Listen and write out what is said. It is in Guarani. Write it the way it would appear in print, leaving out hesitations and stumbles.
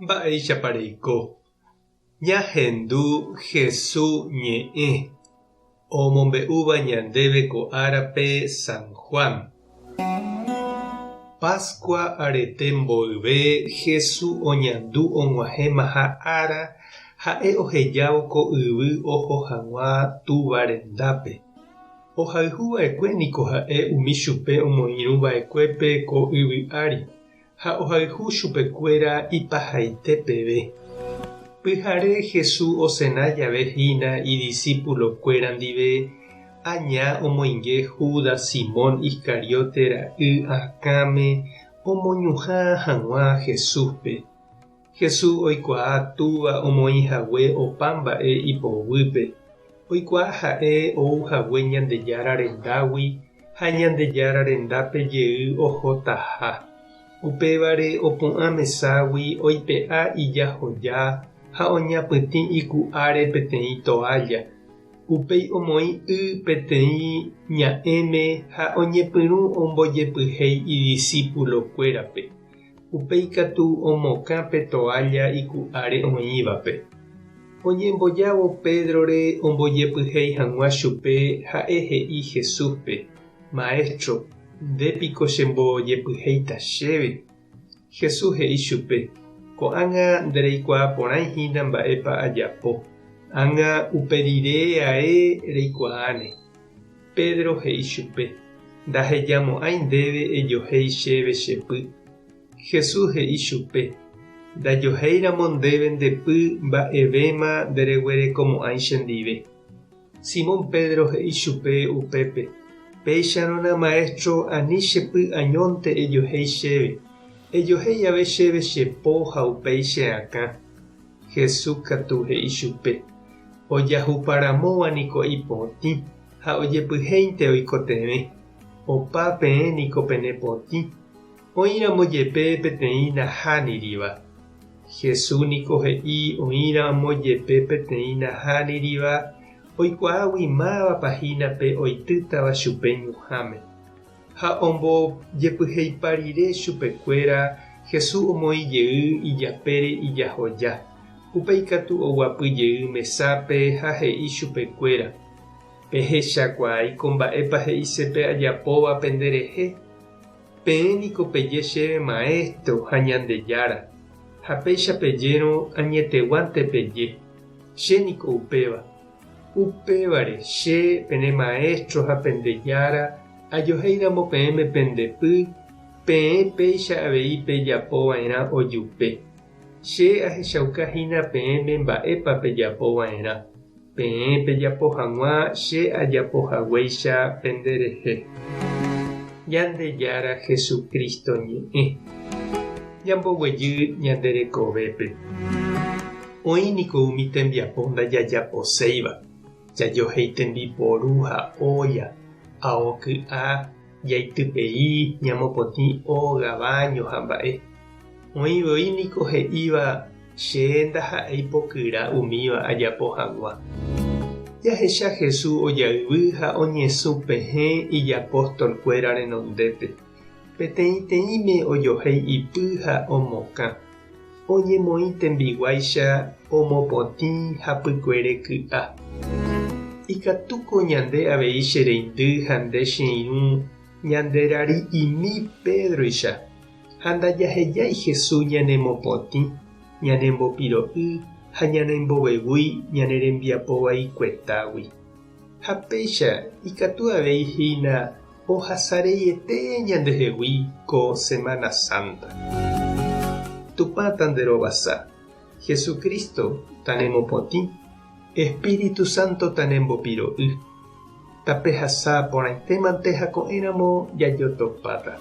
Mba'éichapa reiko? Ñahendu Hesu ñe'ẽ omombe'úva ñandéve ko árape San Juan. Pascua arete mboyve Hesu oñandu og̃uahẽmaha ára ha'e ohejávo ko yvy oho hag̃ua Túva rendápe. Ohayhu va'ekue niko ha'e umi chupe omoirũ va'ekuépe ko yvy ári, ha ohayhu chupekuéra ipahaite peve. Pyhare Jesús osena jave hína idisípulokuéra ndive, Aña omoinge Judas Simón Iscariote ra'y akãme omoñuhã hag̃ua Jesúspe. Jesús oikuaa Túva omoĩ hague opa mba'e ipoguýpe. Oikuaa ha'e ou hague Ñandejára rendágui ha Ñandejára rendápe jey ohotaha. Upévare opu'ã meságui oipe'a ijahoja ha oñapytĩ iku'áre peteĩ toálla. Upéi omoĩ y peteĩ ña'ẽme ha oñepyrũ ombojepyhéi idisípulokuérape. Upéi katu omokã pe toálla iku'áre oĩvape. Oñembojávo Pédrore ombojepyhéi hag̃ua chupe ha'e he'i Jesúspe, Maéstro, nde piko chembojepyhéita chéve? Jesús he'i chupe, Ko'ág̃a ndereikuaa porãi hína mba'épa ajapo, ág̃a upe rire ae reikuaáne. Pedro he'i chupe, Ndahejamo'ãi ndéve ejohéi chéve che py. Jesús he'i chupe, Ndajohéiramo ndéve nde py mba'evéma ndereguerekomo'ãi chendive. Simón Pedro he'i chupe upépe, Péicharõna Maestro ani che py añónte ejohéi chéve, ejohéi ave chéve che po ha upéi che akã. Jesús katu he'i chupe, Ojahuparamóva niko ipotĩ ha ojepyhéinte oikotevẽ. Opa peẽ niko pene potĩ, oĩramo jepe peteĩ nahániriva. Jesús niko he'i oĩramo jepe peteĩ nahániriva oikuaágui mávapa hína pe oitýtava chupe ñuhãme. Ha ombojepyheipa rire chupekuéra, Jesús omoĩ jey ijapére ijahoja. Upéi katu oguapy jey mesápe ha he'i chupekuéra, Pehechakuaáiko mba'épa he'ise pe ajapóva penderehe? Peẽ niko peje chéve Maestro ha Ñandejára, ha péicha pejérõ añeteguánte peje, che niko upéva. Upévare, che, pene Maestro ha pende Jára, ajohéi ramo peẽme pende py, peẽ péicha avei pejapo va'erã ojupe. Che ahechauka hína peẽme mba'épa pejapo va'erã, peẽ pejapo hag̃ua che ajapo haguéicha pende rehe. Ñandejára Jesucristo ñe'ẽ. Ñamboguejy ñande rekovépe. Oĩ niko umi tembiapo ndajajaposéiva, jajohéi tembiporu ha ólla, ao ky'a, jaitypei, ñamopotĩ óga, váño ha mba'e. Oĩ voi niko he'íva che ndaha'éi pokyra umíva ajapo hag̃ua. Jahecha Jesús ojayvy ha oñesũ pehẽ ijapóstolkuéra renondépe. Peteĩteĩme ojohéi ipy ha omokã. Oñemoĩ tembiguáicha omopotĩ hapykuere ky'a. Ikatúko ñande avei che reindy ha nde che irũ ñande rari'imi Pédroicha, ha ndajahejái Jesús ñanemopotĩ, ñanembopiro'y ha ñanembovevúi ñane rembiapo vaikuetágui. Ha péicha ikatu avei hína ohasareiete ñandehegui ko Semana Santa. Tupã tanderovasa, Jesucristo tanemopotĩ, Espíritu Santo tanembopiro'y. Tapehasa porãitémante ha ko'ẽramo jajotopáta.